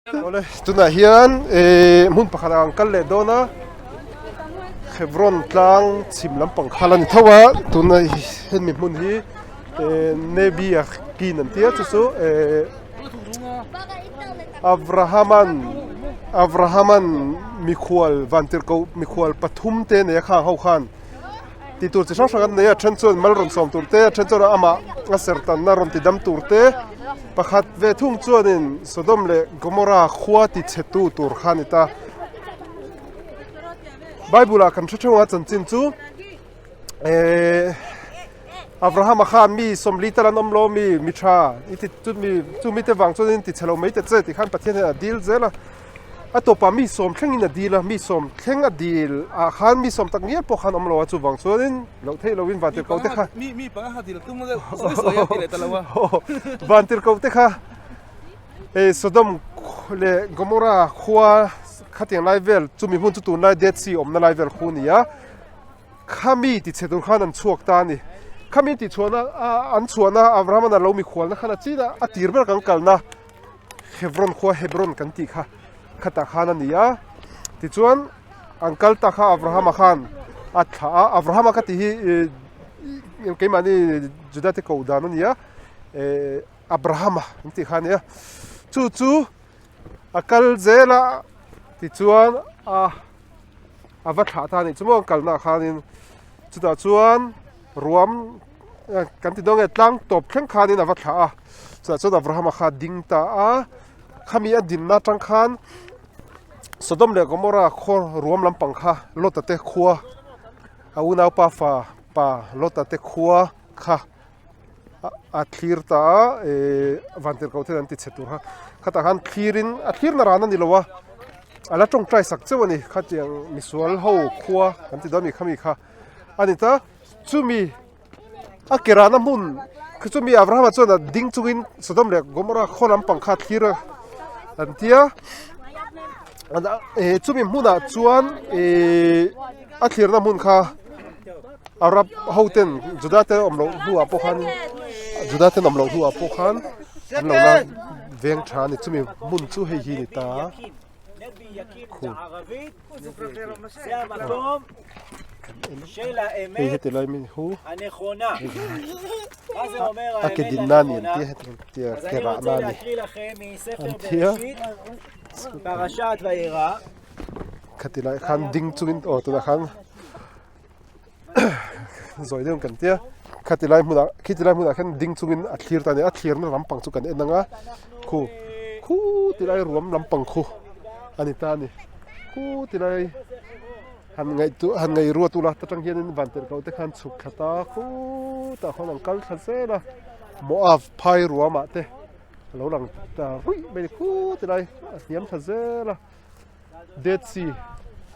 Awle tunah hian ehh hmun pakhat ah an kal leh dawn a Hebron tlang chhim lampang kha la ni tho a tuna hemi hmun hi ehh Nebi a kin an tia chu chu ehh Abrahaman Abrahaman mikhual vantirhkoh mikhual pathum te nei a khang ho khan. Tih tur chi hrang hrang an nei a, a then chuan mal rawn sawm tur te, a then chuan amah a ser tanna rawn ti dam tur te, pakhat ve thung chuanin Sodom leh Gomorrah khua ti chhe tu tur kha a ni ta. Bible ah kan hre theuh a chanchin chu eh Abraham-a kha mi sawmli tal an awm lo mi mi tha i ti chu mi chu mite vang chuanin ti chhe lo mai ta che ti khan Pathian hian a dil zel a. A tawpah mi sawm thlengin a dil a, mi sawm thleng a dil ah khan mi sawm tak ngial pawh khan awm lo a, chuvang chuanin loh theih lohin vantirhkoh te kha Mi mi panga kha dil tum deuh sawi sawi a ti leh ta lo a. Vantirhkoh te kha hei Sodom leh Gomorrah khua khatiang lai vel chumi hmun chu tunlai Dead Sea awmna lai vel khu a ni a, khami ti chhe tur khan an chhuak ta a ni. Khami tihchhuahna an chhuahna Abraham-an a lo mikhualna khan a chin a, a tir ber kan kalna. Hebron khua Hebron kan tih kha khatah khan a ni a tichuan an kal ta kha Abrahama khan a thlah a Abrahama ka tih hi ih keimahni Juda te koh dan a ni a eh Abrahama an tih kha a ni a chu chu a kal zel a tichuan a a va thlah ta a nih chu maw an kalna ah khanin chutah chuan ruam kan ti dawn nge tlang tawp thleng khanin a va thlah a chutah chuan Abrahama kha a ding ta a khami a dinna atang khan Sodom leh Gomorrah khaw ruam lampang kha Lota te khua a unaupa fa pa Lota te khua kha a thlir ta a ehh vantirhkoh ten an ti chhe tur kha khatah khan thlirin a thlirna ran a ni lo a a la tawngtai sak chauh a ni khatiang misual ho khua kan ti dawn a ni khami kha. A ni ta, chumi a ke rahna hmun khi chumi Abrahama chuan a ding chungin Sodom leh Gomorrah khaw lampang kha a thlir a an tia eh chumi hmunah chuan eh a thlirna hmun kha Arab ho ten Juda te awm loh hnuah pawh khan Juda ten awm loh hnuah pawh khan an lo la veng tha a ni chumi hmun chu hei hi a ni ta khu. Hei heti lai min hu a ke din na ni an tia heti tia ke rah na ni an tia khati lai khan ding chungin aw tunah khan zawi deuh kan tia khati lai hmunah khiti lai hmunah khan ding chungin a thlir ta a ni a thlirna lampang chu kan en ang a khu khu ti lai ruam lampang khu a ni ta a ni khu ti lai han ngaihtuah han ngaih ruat ula ta tang hianin van tirh koh te khan chhuk thla ta khutah khawn an kal thla zel a Moab phai ruamah te a lo lang ta ruih mai a ni khu ti lai a hniam thla zel a. Dead Sea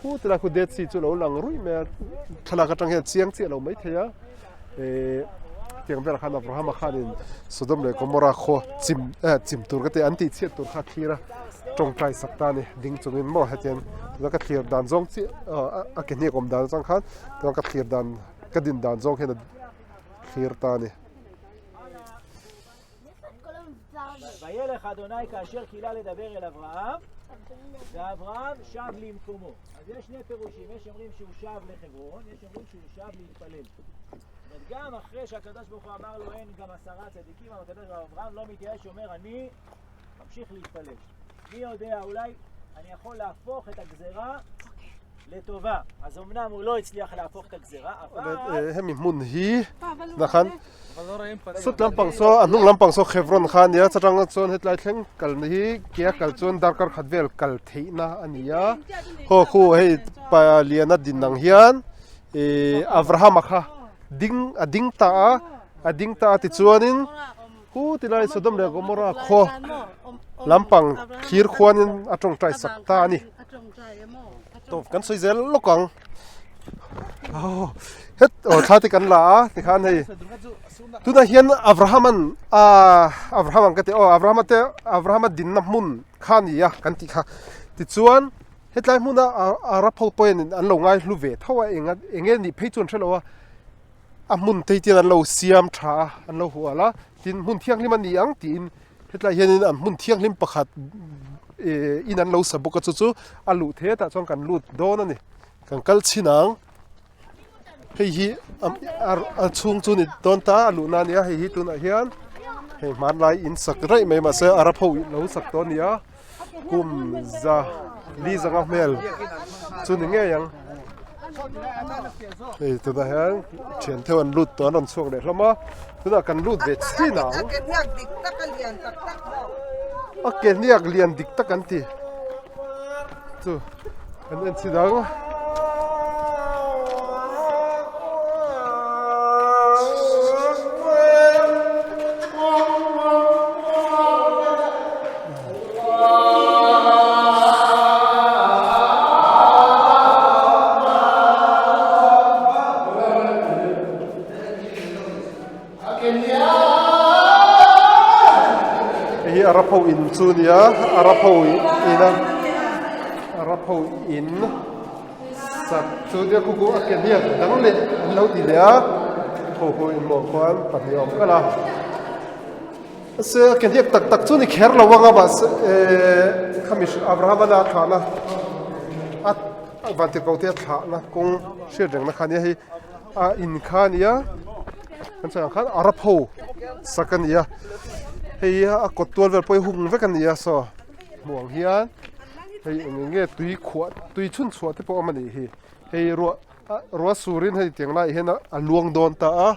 khu tilai khu Dead Sea chu lo lang ruih mai a thlalak atang hian chiang chiah lo maithei a ehh tiang velah khan Abrahama khanin Sodom leh Gomorrah khaw chim eh chim tur ka ti an tih chhiat tur kha a thlir a tawngtai sak ta a ni ding chungin maw hetiang tuna ka thlir dan zawng chiah a ke hniak awm dan atang khan tuna ka thlir dan ka din dan zawng hian a thlir ta a ni. וילך אדוני כאשר כילה לדבר אל אברהם, ואברהם שב למקומו. אז יש שני פירושים, יש אומרים שהוא שב לחברון, יש אומרים שהוא שב להתפלל. זאת אומרת, גם אחרי שהקדוש ברוך הוא אמר לו אין גם עשרה צדיקים, אבל הקדוש ברוך הוא אברהם לא מתייאש, אומר אני ממשיך להתפלל. מי יודע, אולי אני יכול להפוך את הגזרה לטובה. אז אמנם הוא לא הצליח להפוך את הגזרה, אבל... Hemi hmun hi nakhan sut lampang saw a hnung lampang saw Hebron kha a nia chutang chuan hetlai thleng kal na hi ke a kal chuan darkar khat vel kal theihna a ni a haw khu hei pa liana din ang hian ih Abrahama kha ding a ding ta a a ding ta a tichuanin Hu tilai Sodom leh Gomorrah khaw lampang thlir khuanin a tawngtai sak ta a ni. Tawp kan sawi zel lawk ang. Het aw thla te kan la a tikhan hei tunah hian Abrahaman a Abraham ang ka ti aw Abrahama te Abrahama dinna hmun kha a ni a kan tih kha tichuan hetlai hmuna Arab ho pawhin an lo ngai hlu ve tho a eng enge nih phei chu an hrelo a. a hmun te hian an lo siam tha a an lo hual a tin hmun thianghlim a ni ang tiin hetlai hianin an hmun thianghlim pakhat in an lo sa bawk a chu chu a luh theih a tah chuan kan lut dawn a ni kan kal chhin ang hei hi a chhung chu ni dawn ta a luhna a ni a hei hi tunah hian hei hmanlai in sak raih mai mahse Arab ho lo sak tawh a ni a. Kum za li zanga hmel chu ni ngei ang. Hei tunah hian thian theuh an lut tawh an rawn chhuak leh hlawm a, tunah kan lut ve chin ang. A ke hniak lian dik tak an ti chu kan en chhin ang. Hei hi Arab ho in chu a ni a Arab ho in a Arab ho in sak chu nia khu khu a ke hniak dang leh an lo ti leh a ho ho in mawh khuan pahnih a awm kalh a. Mahse a ke hniak tak tak chu ni kher lo ang a mahse eh khami Abraham a thlahna a vantirhkoh te a thlahna kawng hriat rengna kha nia hei a in kha a nia kan sawi ang khan Arab ho sak a ni a hei a kawt tual vel pawh hi hung vek a ni a saw hmuh ang hian hei eng eng nge tui khuah tui chhun chhuah te pawh a awm a nih hi hei ruah ruah surin hei tiang laiah hian a luang dawn ta a.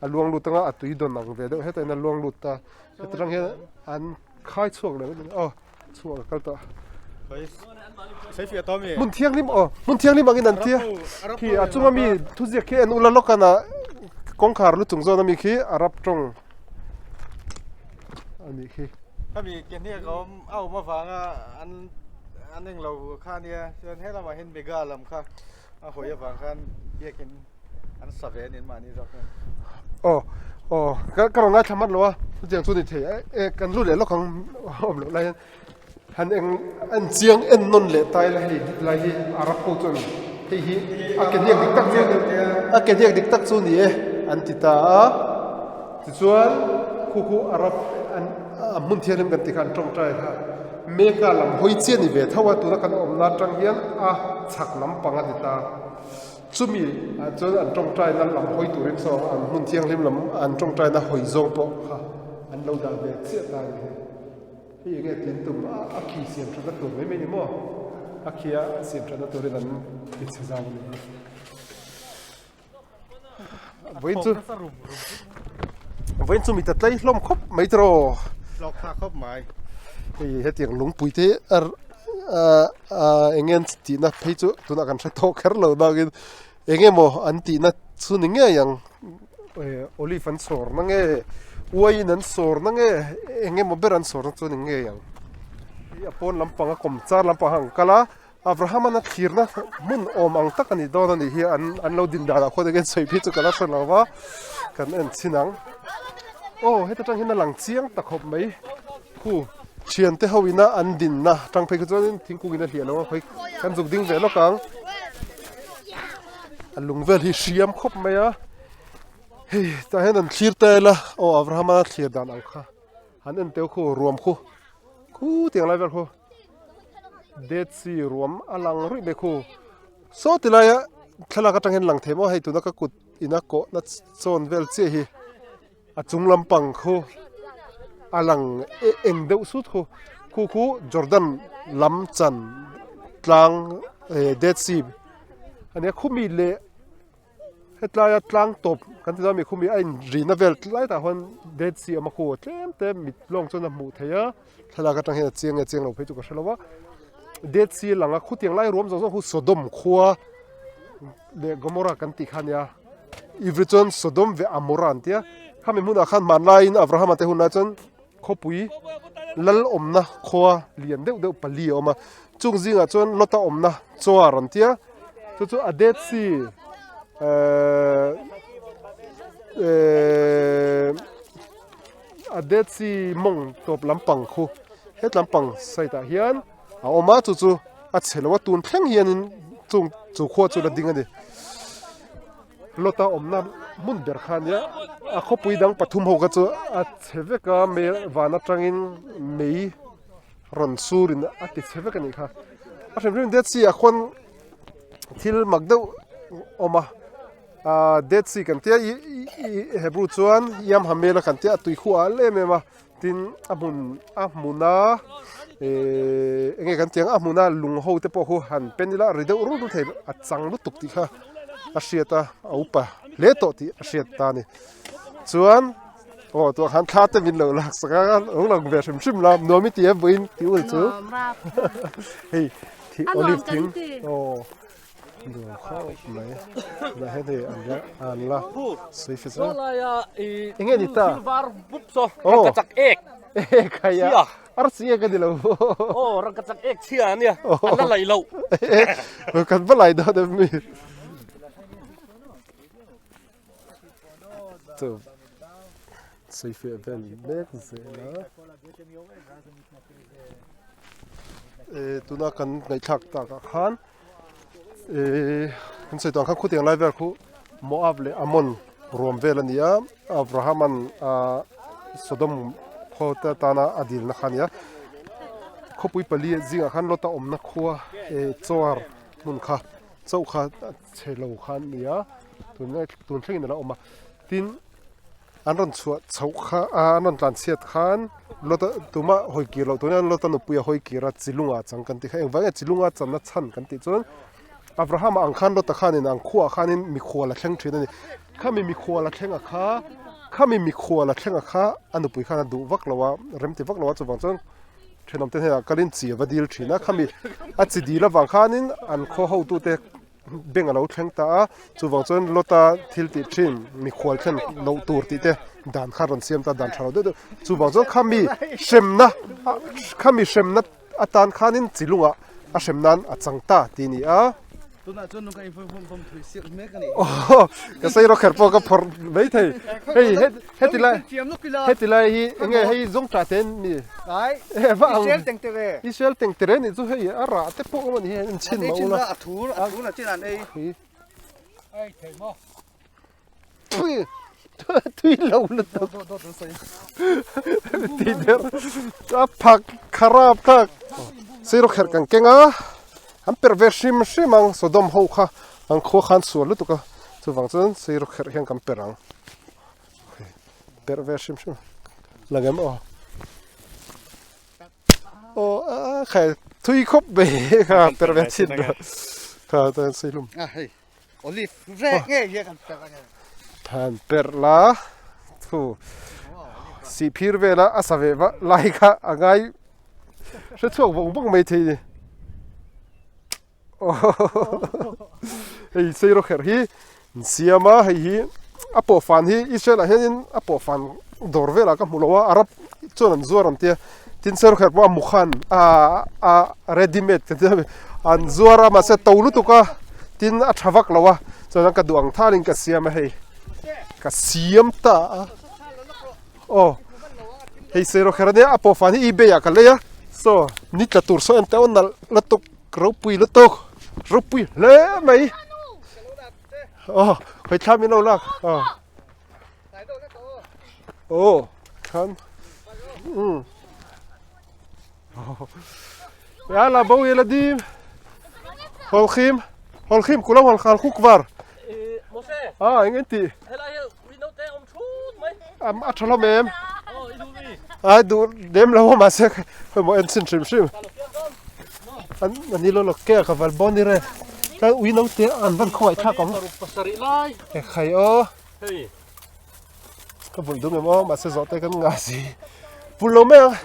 A luang lut anga a tui dawn ang ve deuh hetah hian a luang lut ta heti tang hian an khai chhuak leh aw chhuak a kal tawh hmun thianghlim aw hmun thianghlim angin an tia khi a chunga mi thuziak khi en ula lawk a kawngkhar lu chung zawn ami khi Arab tawng a nih khi. Khami ke hniak a awm a awm avanga an an englo kha ania chuan helamah hian mega lam kha a hawi avang khan biakin An sa ve anin mahni zawk hian. Aw aw ka ka rawn ngaithla hman lo a chutiang chu ni thei e e kan lut leh lawk ang awm loh lai hian han eng en chiang en nawn leh ta ila hei lai hi Arab ho chuan hei hi a ke hniak dik tak chu a ke hniak dik tak chu ni e an ti ta a tichuan khu khu Arab an a hmun thianghlim kan tih kha an tawngtai kha Mecca lam hawi chiah ni ve tho a tuna kan awmna atang hian a chhak lampang a ni ta. Chumi ah chuan an tawngtaina lam hawi turin saw an hmun thianghlim lam an tawngtaina hawi zawng pawh kha an lo dah ve chiah ta a ni hei. Hei enge tin tum a a khi siam thatna tur mai mai ni maw? A khi a siam thatna turin an ti chhe zau a ni hei. Vawiin chu vawiin chu mi ta tlai hlawm khawp mai tiraw? Hlawk tha khawp mai. Hei hetiang lungpui te ar ah ah eng nge an tihna phei chu tunah kan hre tawh kher lo bangin eng emaw an tihna chu ni ngei ang eh olive an sawr na nge uaiin an sawr na nge eng emaw ber an sawr na chu ni ngei ang hei a pawn lampang a kawm char lampang a ang kal a Abraham an a thlirna hmun awm ang tak a ni dawn a nih hi an an lo din danah khuan eng nge sawi phei chu ka la hre lo va kan en chhin ang aw heta tang hian a lang chiang ta khawp mai khu thiante ho ina an dinna tang phei kha chuanin thingkung in a hliah lo a khawi kan zuk ding ve lawk ang a lung vel hi hriam khawp mai a hei tah hian an thlir ta ila aw Abraham-a thlir dan ang kha han en teuh khu ruam khu khu tiang lai vel khu. Dead Sea ruam a lang ruih mai khu. Saw ti laia thlalak atang hian lang thei maw hei tuna ka kut ina kawhna chawn vel chiah hi a chung lampang khu a lang eng deuh sut khu khu khu Jordan lam chan tlang eh Dead Sea a nia khumi leh. Hetlaia tlang tawp kan ti dawn a mi khumi a inrihna vel tlai tah huan Dead Sea awm a khu tlem te mit lawng chuan a hmuh theih a thlalak atang hian a chiang nge chiang lo phei chu ka hre lo a Dead Sea a lang a khutiang lai ruam zawng zawng khu Sodom khua leh Gomorrah kan tih kha a nia Ivri chuan Sodom ve Amorah an tia khami hmunah khan hmanlaiin Abraham-a te hunlai chuan khawpui lal awmna khua lian deuh deuh pali a awm a chung zingah chuan Lota awmna Zoar an tia chu chu a Dead Sea ehh ehh a Dead Sea mawng tawp lampang khu het lampang side ah hian a awm a chu chu a chhe lo a tun thleng hianin chung chu khua chu la ding a ni. Lota awmna hmun ber kha ania a khawpui dang pathum ho kha chu a chhe vek a mei van atangin mei. rawn sur in a ti chhe vek a nih kha. A hrim hrim Dead Sea ah khuan thil mak deuh awm a, ah Dead Sea kan tia ih Hebrew chuan Yam Hamela kan tia a tui khu a al em em a, tin a hmun a hmuna eh eng nge kan tih ang a hmuna lung ho te pawh khu han pen ila ri deuh rut rut thei a chang lutuk tih kha a hriat a, a upa hle tawh tih a hriat ta a ni. Chuan aw tuah khan thla te min lo lak sak a lo lang ve hrim hrim la nuam i ti em vawiin tih ul chu hei thih olive thing aw nuam khawp mai tunah hian hei an la an la sawi fe chu eng nge ni ta aw ek hei a arsi ek a ni lo aw rangkachak ek chhia ania an la laih loh kan va lai dawn em mi. Chu sawifiah vel mek zel a eh tuna kan ngaihthlak takah khan eh kan sawi tawh ang khan khutiang lai vel khu Moab leh Ammon ruam vel a ni a Abraham-a'n ah Sodom khaw te atana a dilna kha a ni a khawpui pali zingah khan Lota awmna khua eh Zoar hmun kha chauh kha chhe lo kha an ni a tun tun thlengin a lo awm a tin an rawn chhuah chhoh kha ah an rawn tlan chhiat khan lawta tumah hawi kir loh turin lawta nupui a hawi kir a chilunga chang kan tih kha engvang nge chilunga channa chhan kan tih chuan Abraham-a ang khan lawta khanin ang khuaah khanin mikhual a thleng thin a ni khami mikhual a thleng a kha khami mikhual a thleng a kha a nupui khan a duh vak lo a rem ti vak lo a chuvang chuan thenawm te hnenah kalin chi a va dil thin a khami a chi dil avang khanin an khaw hotute beng a lo thleng ta a chuvang chuan lawta thil tih thin mikhual thlen loh tur tih te dan kha a rawn siam ta dan tha lo deuh deuh chuvang chuan khami hremna khami hremna atan khanin chi lungah a hrem nan a chang ta tih a ni a. Tunah chuan nung ka infawm thui siak mek a ni. Aw ka sawi rawk kher pawh ka phawrh mai thei. Hei heti lai heti lai hi enge hei zawng tah te an ni. Ai Israel teng tere. Israel teng tere nih chu hei a rah te pawh awm a ni hi an chhin mah ula. A thur a thur a chin an ei. Ai thei maw. Tui tui lo lutuk. Ti der a phak kharap thak. Seirawk kherh kan keng a an perh ve hrim hrim ang Sodom ho kha an khua khan sual lutuk a chuvang chuan seirawk kherh hian kan perh ang perh ve hrim hrim lang em aw aw a khai thui khawp mai kha perh ve chin kha chuan seihlum a hei Olive rek nge hian kan perh ange. Than perh la thu sih phir vela a sa ve va lai kha a ngai hre chhuak vawng vawng mai thei ni. Hei sei rawk herh hi an siam a hei hi a pawh fan hi Israel ah hianin a pawh fan dawr velah ka hmu lo a Arab chuan an zuar an tia tin sei rawk herh pawh a mukhan a ready made kan tia an zuar a mahse to lutuk a tin a tha vak lo a chuan ka duh ang thalin ka siam a hei ka siam ta a aw hei sei rawk herh ania a pawh fan hi ebay ah ka lei a saw ni tla tur saw en te aw nalh lutuk ropui lutuk ropui hle mai aw hawi thla min lo lak aw. Aw khan umm yalla bo yeladim holkhim holkhim kulam hol khal khuk var ah eng eng ti am a tha hlawm em ai duh lem lo a mahse hei maw en chhin hrim hrim an ani lo lawk ke ka val bawn ni re tlai ui naute an van khawngaih thlak ang ekhai aw. Hei. Ka vulh dum em aw, mahse zawhte kan ngah si. Vulh lo mai ang.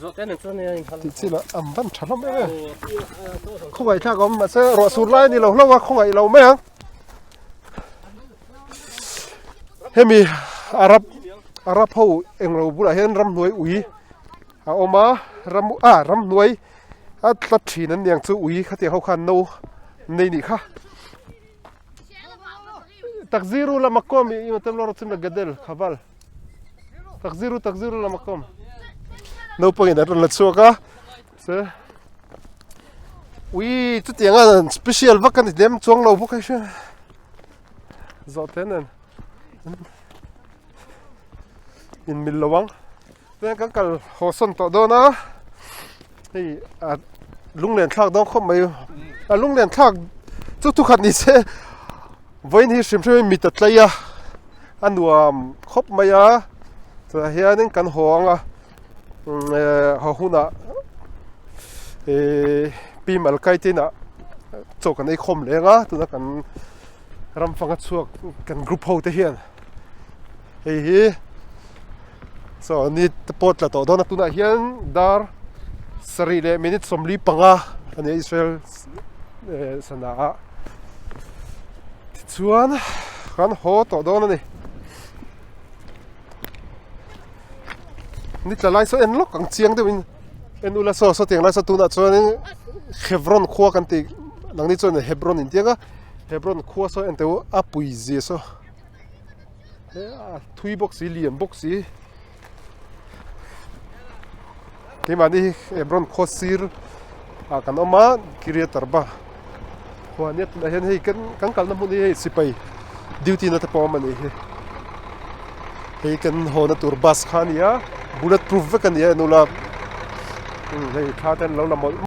Zawhte nen chuan nia inkhal. Tih chin ah am van tha hlawm em em. Khawngaih thlak awm mahse ruah sur lai a ni lo hlauh a, khawngaih lo mai ang. Hemi Arab Arab ho englo bulah hian ramhnuai ui a awm a, ram ah ramhnuai a tla thin an niang chu ui khatiang ho khan no nei nih kha. Takziru lamakom im atem lo rotzim legadel khaval takziru takziru lamakom naupangin an rawn la chhuak a se ui chutiang a special vak a ni lem chuang lo bawk a hria zawh te nen in mil lo ang chuan kan kal haw sawn tawh dawn a. Hei a lunglen thlak dawn khawp mai a lunglen thlak chu thukhat ni se vawiin hi hrim hrim in mit a tlai a a nuam khawp mai a chutah hianin kan haw ang a haw hunah ihh pi malkai te inah chaw kan ei khawm leng a tuna kan ram fanga chhuak kan group ho te hian hei hi Chaw ni te pawh tla tawh dawn a tunah hian dar sarih leh minute 45 a ni a Israel eh sana ah tichuan kan haw tawh dawn a ni ni tla lai saw en lawk ang chiang deuh in en ula saw saw tiang lai saw tunah chuanin Hebron khua kan tih nangni chuan Hebron in tiang a Hebron khua saw en teh u a pui zia saw. Thui bawk si lian bawk si keimahni hi Hebron khaw sir ah kan awm a Kiryat Arba khua ania tunah hian hei kan kalna hmun hi hei sipai duty na te pawh a awm a nih hi hei kan haw na tur bus kha a ni a bullet proof vek a ni a enula hei thla te an lo la mawlh.